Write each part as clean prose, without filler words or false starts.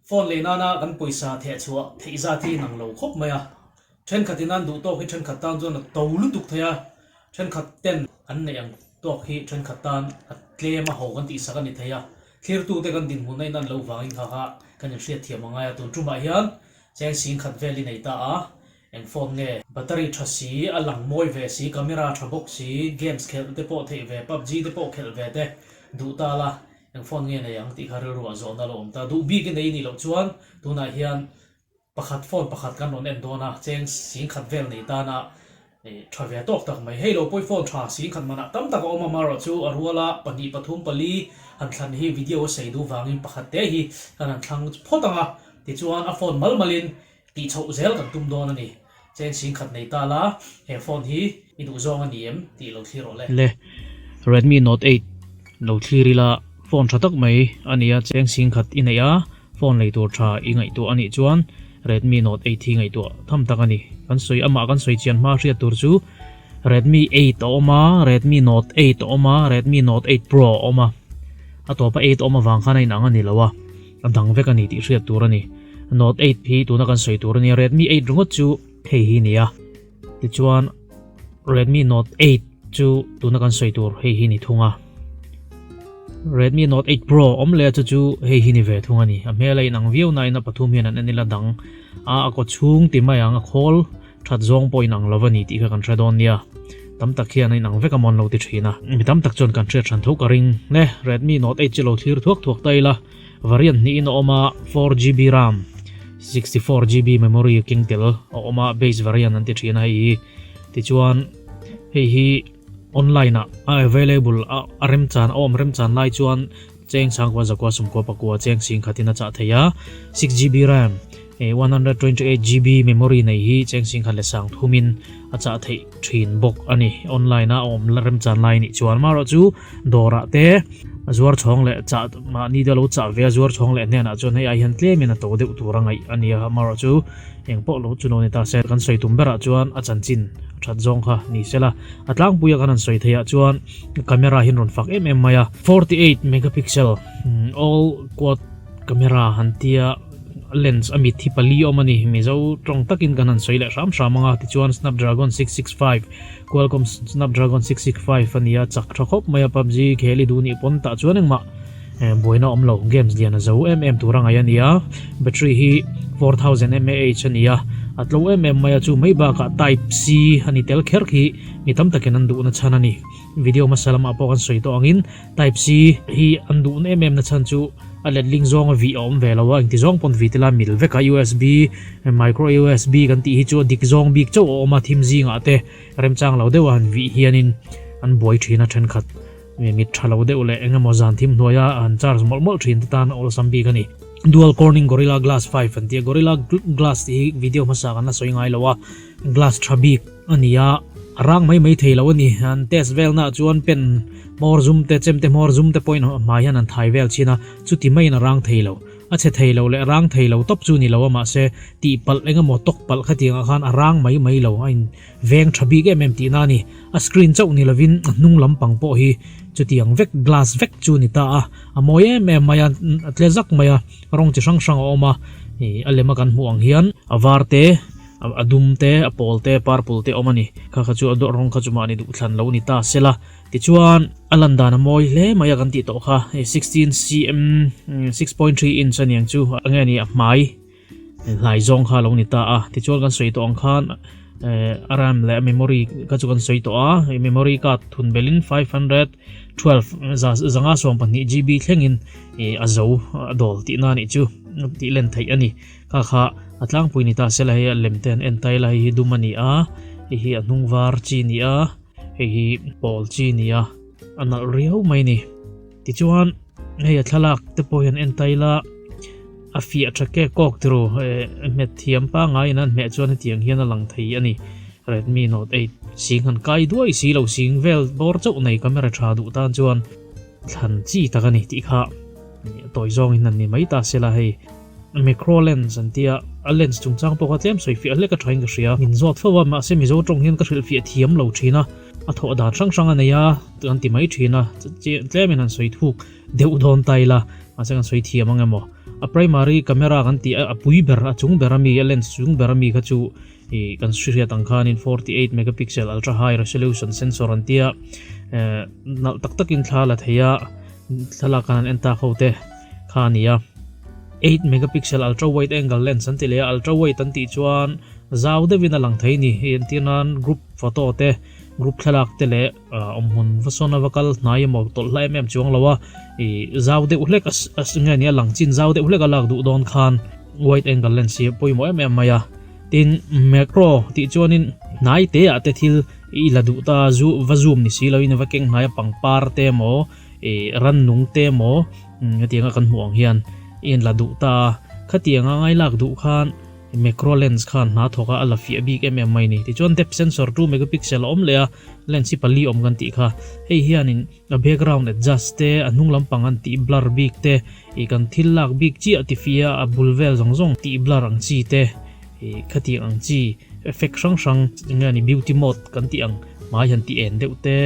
Phone lei nana kan pawisa theh chhuah theih zat hi nang lo khawp mai a. Thenkhat in an duh tawk hi thenkhat tan chuan a to lutuk thei a, thenkhat ten an neih ang tawk hi thenkhat tan a tlem a ho kan tihsak a ni thei a. Thlirtute kan dinhmun a inan loh vangin kha kha kan inhriat thiam a ngai a, tun tumah hian cheng sing khat vel i nei ta a, eng phone nge? Battery tha si, a lang mawi ve si, camera tha bawk si, games khelh te pawh theih ve, pubg te pawh khelh ve te duh ta la, eng phone nge nei ang tih kha rilru ah zawhna lo awm ta. Duh bik i nei nih loh chuan tunah hian Pakhat phone pakhat kan rawn en dawn a, cheng singkhat vel nei tana tha ve tawk tak mai. Hei lo pawi phone tha singkhat manah tam tak a awm a, amaherawhchu a ruala pahnih pathum pali han thlan hi video a sei duh vangin pakhat te hi kan han thlang phawt ang a, tichuan a phone mal malin tih chhoh zel kan tum dawn a ni. Cheng singkhat nei ta la, he phone hi i duh zawng a ni em tih lo thlir rawh le. Le, Redmi Note 8 lo thlir ila phone tha tak mai a ni a, cheng singkhat i neih a, Phone lei tur tha i ngaihtuah a nih chuan Redmi Note 8 hi ngaihtuah tham tak a ni. Kan sawi amah kan sawi chian hma hriat tur chu Redmi 8 a awm a, Redmi Note 8 a awm a, Redmi Note 8 Pro a awm a. A tawpa 8 a awm avang khan a inang a ni lo a, a dang vek a ni tih hriat tur a ni. Note 8 hi tuna kan sawi tur a nia, Redmi 8 ringawt chu hei hi ni a. Tichuan Redmi Note 8 chu tuna kan sawi tur hei hi ni thung a. Redmi Note 8 Pro awm leh chu chu hei hi ni ve thung a ni. A hmel a inang viau nain a pathum hian an en ila dang a, a kaw chhung ti mai ang a khawl that zawng pawh inang lo a ni tih kha kan hre dawn nia. Tam tak hian a inang vek a mawn lo ti thin a. Mi tam tak chuan kan hriat hran tho ka ring le. Redmi Note 8 chu lo thlir thuak thuak ta ila. Variant hnihin a awm a, 4GB ram, 64GB memory keng tel a awm a, base variant an ti thin a hei hi. Tichuan hei hi online ah a available a a remchan a awm remchan lai chuan cheng sangkua zakua sawmkua pakua cheng sing khatin a chah thei a, 6GB ram, 128GB memory nei hi cheng sing khat leh sang thumin a chah theih thin bawk a ni. Online a awm remchan lai nih chuan amaherawhchu dawrah te a zuar chhawng leh chah mahni te lo chah ve a zuar chhawng leh hnenah chuan hei ai hian tlemin a to deuh tur a ngaih a ni a amaherawhchu eng pawh lo chu lo ni ta se kan sawi tum berah chuan a chanchin a that zawng kha ni sela a tlangpui a kan han sawi theih ah chuan camera hi an rawn fak em em mai a 48 megapixel all quad camera han tia lens a mit hi pali awm a ni mizo tawng takin kan han sawi leh hram hram ang a tichuan snapdragon 665 Qualcomm Snapdragon 665 a nia chak tha khawp mai a PUBG khel i duh nih pawn tah chuan engmah buaina awm lo games lian a zo em em tur a ngaih a nia battery hi 4000 mAh a nia a tlo em em mai a chu mai bakah type C a ni tel kher khi mi tam takin an duhna chhan a ni video hmasa lamah pawh kan sawi tawh angin Type C hi an duh em em na chhan chu a letling zawnga vih a awm ve lo a, engti zawng pawn vih te la mil vek a, USB, micro USB kan tih hi chu a dik zawng bik chauh a awm a, thim zingah te remchang lo deuh a han vih hianin an buai thin a thenkhat mit tha lo deuh leh eng emaw zan thim hnuaia han charge mawlh mawlh thin te tan a awlsam bik a ni. Dual Corning Gorilla Glass 5 an ti a, Gorilla Glass tih hi video hmasa kan la sawi ngai lo a, glass tha bik a ni a, a rang mai mai thei lo a ni. An test vel naah chuan pen hmawr zum te, chemte hmawr zum te pawhin hmai hian an thai vel chin a, chuti maiin a rang thei lo. A chhe thei lo leh rang thei lo tawp chu ni lo a, mahse tih palh eng emaw tawk palh khatiangah khan a rang mai mai lo, a in veng tha bik em em tihna a ni. A screen chauh ni lovin a hnung lampang pawh hi chutiang vek glass vek chu ni ta a, a mawi em em mai a, a tle zak mai a, rawng chi hrang hrang a awm a, ih a lema kan hmuh ang hian a var te, A dum te, a pawl te, purple te awm a ni. Kha kha chu a rawng kha chu mahni duh thlan lo ni ta sela. Tichuan, a lan dan a mawi hle mai a kan tih tawh kha. Hei 16 cm, 6.3 inch a niang chu a nge ni a hmai hlai zawng kha a lo ni ta a. Tichuan kan sawi tawh ang khan a ram leh a memory kha chu kan sawi tawh a. Hei memory card thun belhin 512 zanga 12 GB thlengin a zo a dawl tihna a nih chu tih len theih a ni. Kha kha a tlangpui ni ta sela hei a lem te an en ta ila hei hi dum a ni a, hei hi a hnung var chi a ni a, hei hi pawl chi a ni a, a nalh riau mai a ni. Tichuan hei a thlalak te pawh hi an en ta ila a fiah tha kek kawk tiro eh hmet thiam pangaiin an hmeh chuan hetiang hian a lang thei a ni. Redmi Note 8 sing han kai duai si lo sing vel bawr chauh nei camera tha duh tan chuan thlan chi tak a ni tih kha tawi zawngin an ni mai ta sela hei. Macro lens an tia, a lens chungchang pawh kha tlem sawi fiah hlek a thain ka hria. Min zawt fo a, mahse Mizo tawng hian ka hrilh fiah thiam lo thin a, a thawh dan hrang hrang a nei a, kan ti mai thin a, tlemin han sawi thuk deuh dawn ta ila. Mahse kan sawi thiam ang emaw. A primary camera kan tih a pui ber a chung ber ami a lens chung ber ami kha chu ih kan hriat ang khanin 48 megapixel ultra high resolution sensor an tia eh nalh tak takin thla la thei a thlalak khan an en tak ho te kha a ni a. 8 megapixel ultra wide angle lens an ti leh a ultra wide an tih chuan zau deuhin a lang thei a ni hei entir nan group photo te group thlalak te leh awmhmun va sawn a va kal hnai emaw tawlh hla em em chuang lo a ih zau deuh hlek a nge nia lang chin zau deuh hlek a lak duh dawn khan wide angle lens hi a pawimawh em em mai a tin macro tih chuanin hnai te ah te thil i la duh ta zu va zoom ni si loin va keng hnai a pangpar te emaw ih rannung te emaw hetianga kan hmuh ang hian i en la duh ta a khatianga ngai lak duh khan macro lens khan hna thawk a a la fiah bik em em mai a ni. Tichuan depth sensor 2 megapixel a awm leh a lens hi pali awm kan tih kha hei hianin a background adjust te a hnung lampang an tih blur bik te ih kan thil lak bik chiah ti fia a bul vel zawng zawng tih blur ang chi te ih khatiang ang chi effect hrang hrang eng nge ni beauty mode kan tih ang hmai han tih en deuh te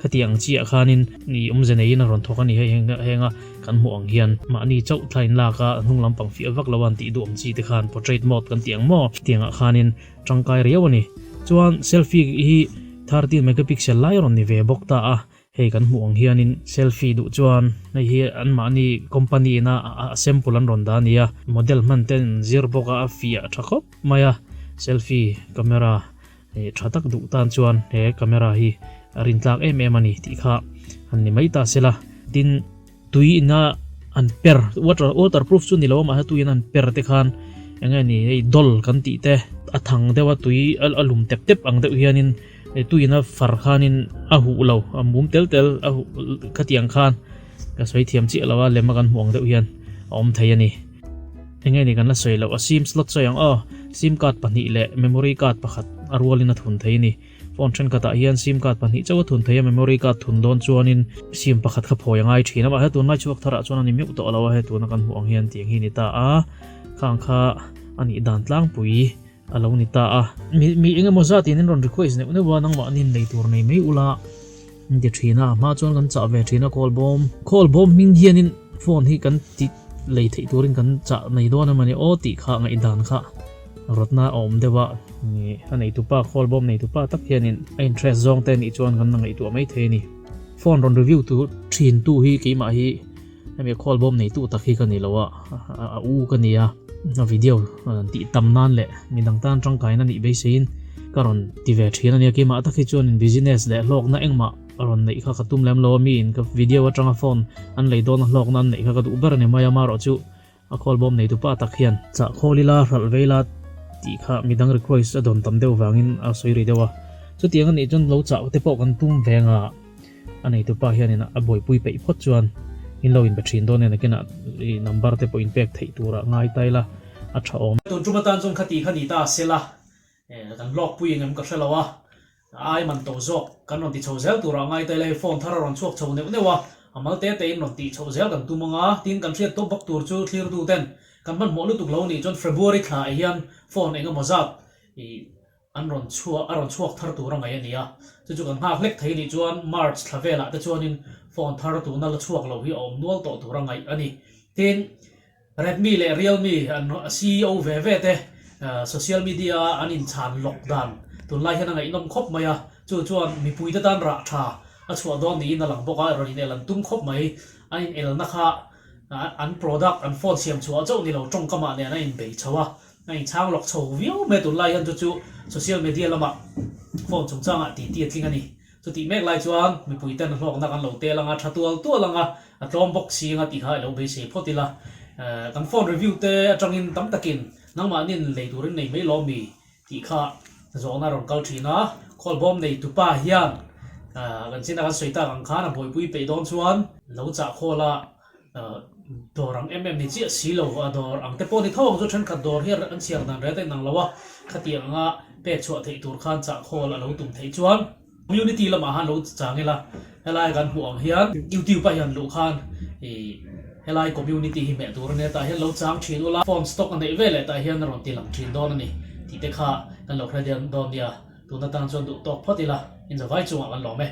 khatiang ang chiah khanin ih awmze neiin a rawn thawk a ni hei heng a kan hmuh ang hian mahni chauh thla in lak a hnung lampang fiah vak lo a an tih duh ang chi te khan portrait mode kan tih ang maw tiangah khanin tangkai riau a ni chuan selfie hi 13 megapixel lai a rawn ni ve bawk ta a. Hei kan hmuh ang hianin selfie duh chuan hei hi anmahni company ina a sample an rawn dah a ni a, model hman te an zir bawk a, a fiah tha khawp mai a, selfie camera tha tak duh tan chuan he camera hi a rintlak em em a ni tih kha han ni mai ta se la, tin tui ina an per water waterproof chu ni lo a mahse tui ina an per te khan eng nge ni hei doll kan tih te a thang deuh a tui a lum tep tep ang deuh hianin. He tuiin a far khanin a huh lo, a mum tel tel a huh khatiang khan ka sawi thiam chiah lo a, lem a kan hmuh ang deuh hian a awm thei a ni. Enge ni kan la sawi loh, a sim slot sawi ang aw, sim card pahnih leh memory card pakhat a rualin a thun thei a ni. Phone thenkhatah hian sim card pahnih chauh a thun thei a, memory card thun dawn chuanin sim pakhat kha phawi a ngai thin a, mahse tunlai chhuak tharah chuan a ni meuh tawh lo a, he tuna kan hmuh ang hian tiang hi a ni ta a, khang kha a nih dan tlangpui. A lo ni ta a. Mi mi eng emaw zat in an rawn request neuh neuh a, nangmah an inlei tur nei mai ula an ti thin a, a hma chuan kan chah ve thin a call bawm. Call bawm hming hianin phone hi kan ti lei theih turin kan chah nei dawn emaw ni aw tih kha ngaihdan kha rawtna a awm deuh a, a neitupa call bawm neitupa tak hianin a interest zawng te nih chuan kan la ngaihtuah mai thei a ni. Phone rawn review tu thin tu hi keimah hi. Hemi khawl bawm neitu tak hi ka ni lo a, a u ka ni a, a video tih tam nan leh midang tan tangkaina nih beiseiin ka rawn ti ve thin a nia. Keimah tak hi chuanin business leh hlawkna engmah rawn neih kha ka tum lem lo a, miin ka video atanga phone an lei dawna hlawkna an neih kha ka duh ber a ni mai a, amaherawh chu a khawl bawm neitu pa tak hian chah khawl ila hralh ve ila tih kha midang request a dawn tam deuh vangin a sawi ri deuh a, chutiang a nih chuan lo chah te pawh kan tum ve nga. A neitupa hianin a buaipui peih phawt chuan in lo inbe thin dawn nen nakinah i number te pawh inpek theih turah ngai ta ila a tha awm. Tun tum atan chuan khati kha ni ta sela kan vlog pui engem ka hre lo a, ai man to zawk kan rawn ti chho zel turah ngai ta ila hei phone thar a rawn chhuak chho neuh neuh a, a mal te te in rawn tih chhoh zel kan tum ang a, tin kan hriat tawp bawk tur chu thlirtu ten kan hmanhmawh lutuk lo nih chuan February thla ah hian phone engemaw zat i An rawn chhuak, a rawn chhuak thar tur a ngaih a ni a, chu chu kan nghak hlek thei nih chuan March thla velah te chuanin phone thar tuna la chhuak lo hi a awm nual tawh tur a ngaih a ni. Tin, Redmi leh Realme an ceo ve ve te social media a an inchhan lawk dan tunlai hian a ngaihnawm khawp mai a, chu chuan mipuite tan rah tha a chhuah dawn niin a lang bawk a, rawn inel an tum khawp mai. An inelna kha an product, an phone siam chhuah chauh ni lo tawngkamah nen a inbei chho a, A inchhang lawk chho viau mai tunlai hian chu chu social media lamah phone chungchangah titi a tling a ni. Chutih mek lai chuan mipui ten hlawkna kan lo tel anga, tha tual tual anga, a tlawm bawk si anga tih kha i lo beisei phawt ila. Kan phone review te atangin tam takin nangmahnin lei turin nei mai lawm mi tih kha zawhna a rawn kal thin a. Khawlbawm nei tupa hian kan china kan sawi tak ang khan a buaipui peih dawn chuan lo chah khawl a. Dawr ang em em ni chiah si lo a dawr ang te pawh ni tho ang chu thenkhat dawr hi an chhiar dan rel daih nang lo a, khatiang anga pek chhuah theih tur khan chah khawl a lo tum theih chuan community lamah khan lo chang ila helai kan hmuh ang hian youtube ah hian luh khan ih helai community hi hmeh tur a nia tah hian lo chang thin ula phone stock a neih ve leh tah hian a rawn ti lang thin dawn a ni tih te kha kan lo hre dawn nia tun atan chuan duh tawk phawt ila inzavai chungah kan lawm e.